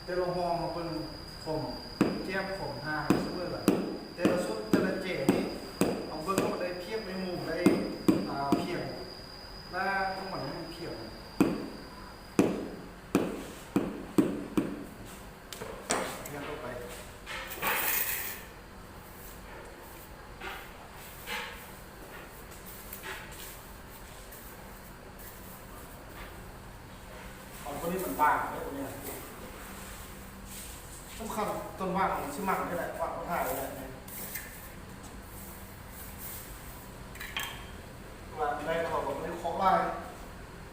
ແຕ່ລະຫ້ອງເຮົາເບິ່ງຄວາມແຈບຄວາມຫ່າງເສມອກັນ ແຕ່ລະຊຸດແຕ່ລະແຈນີ້ ເຮົາເບິ່ງວ່າໄດ້ປຽບໃນໝູ່ໄດ້ ອ່າ ພຽງ ໜ້າຂອງມັນໃຫ້ມັນພຽງ ພຽງເຂົ້າໄປ. ເອົາຕົວນີ້ມັນບາງເດ້ຕົວນີ້ ສຳຄັນຕົ້ນຫວ່າງຊິໝັກນີ້ແຫຼະ ຫວ່າງບໍ່ຖ່າຍນີ້ແຫຼະ ວ່າໄດ້ເຂົາກໍບໍ່ໄດ້ເຄາະຫຼາຍ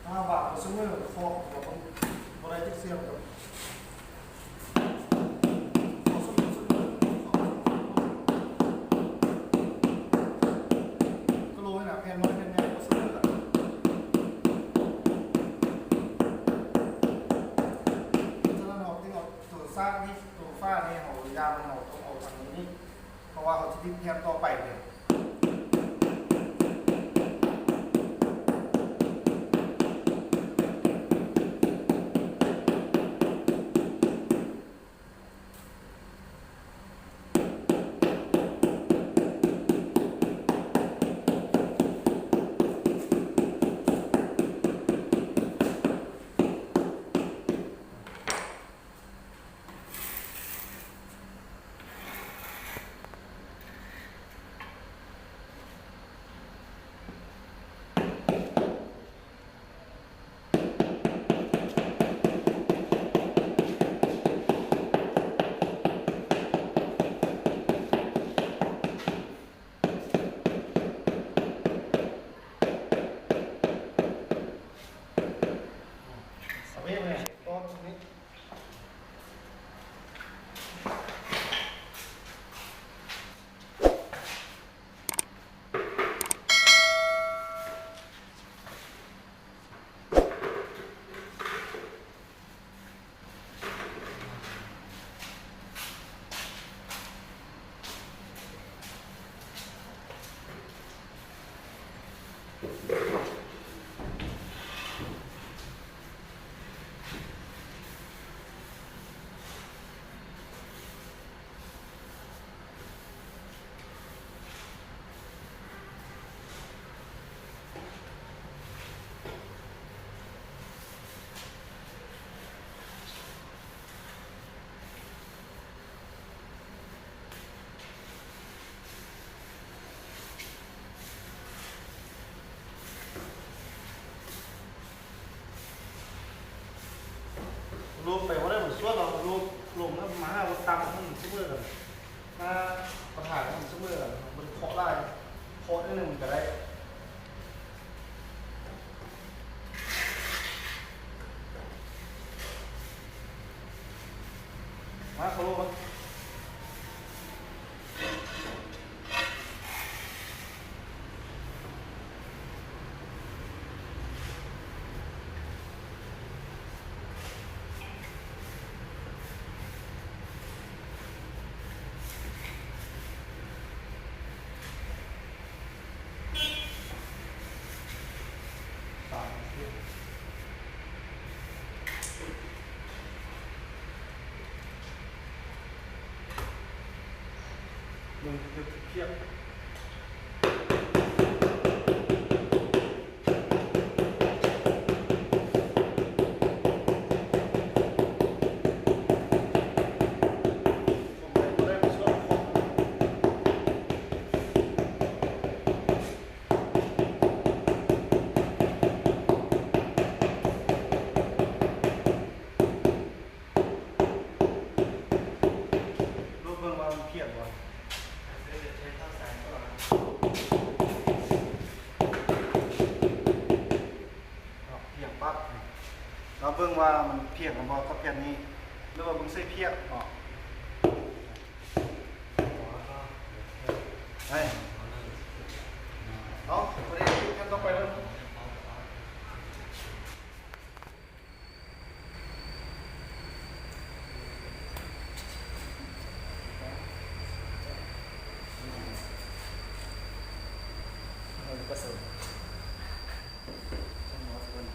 ຖ້າຫວ່າງບໍ່ສະເໝີເຄາະກໍບໍ່ໄດ້ຈັກສຽງດອກ. ກະໂຫຼນີ້ນະ ແຜ່ນນ້ອຍແຜ່ນໃຫຍ່ບໍ່ສະເໝີກັນ. ສະນັ້ນເຮົາຈຶ່ງເອົາໂຕຊາກນີ້ ໂຕຝານີ້ ເຮົາຢ່າມັນ ເຮົາຕ້ອງເອົາທາງນີ້ ເພາະວ່າເຮົາຊິຕິດແຜ່ນຕໍ່ໄປເລີຍ. ລົງໄປບໍ່ໄດ້ ມັນສວນເອົາ ລົງ ລົງແລ້ວມາຫາວັດຕຳ ມັນສະເໝີກັນ ມາປະທານ ມັນສະເໝີກັນ ບໍ່ໄດ້ເຄາະຫຼາຍ ເຄາະໜ້ອຍໜຶ່ງມັນກະໄດ້. ມາ ເຂົ້າລົງມາ. ລົງເບິ່ງວ່າມັນພຽງບໍ່ ພຽງປັບ ລອງເບິ່ງວ່າມັນພຽງກັນບໍ່ກັບແຜ່ນນີ້ ຫຼືວ່າເບິ່ງໃສ່ພຽງເນາະ. ໄດ້ ເອົາ ພໍດີ ແຜ່ນຕໍ່ໄປເລີຍ. ປະສົມ ຈັກໜ້ອຍກ່ອນ.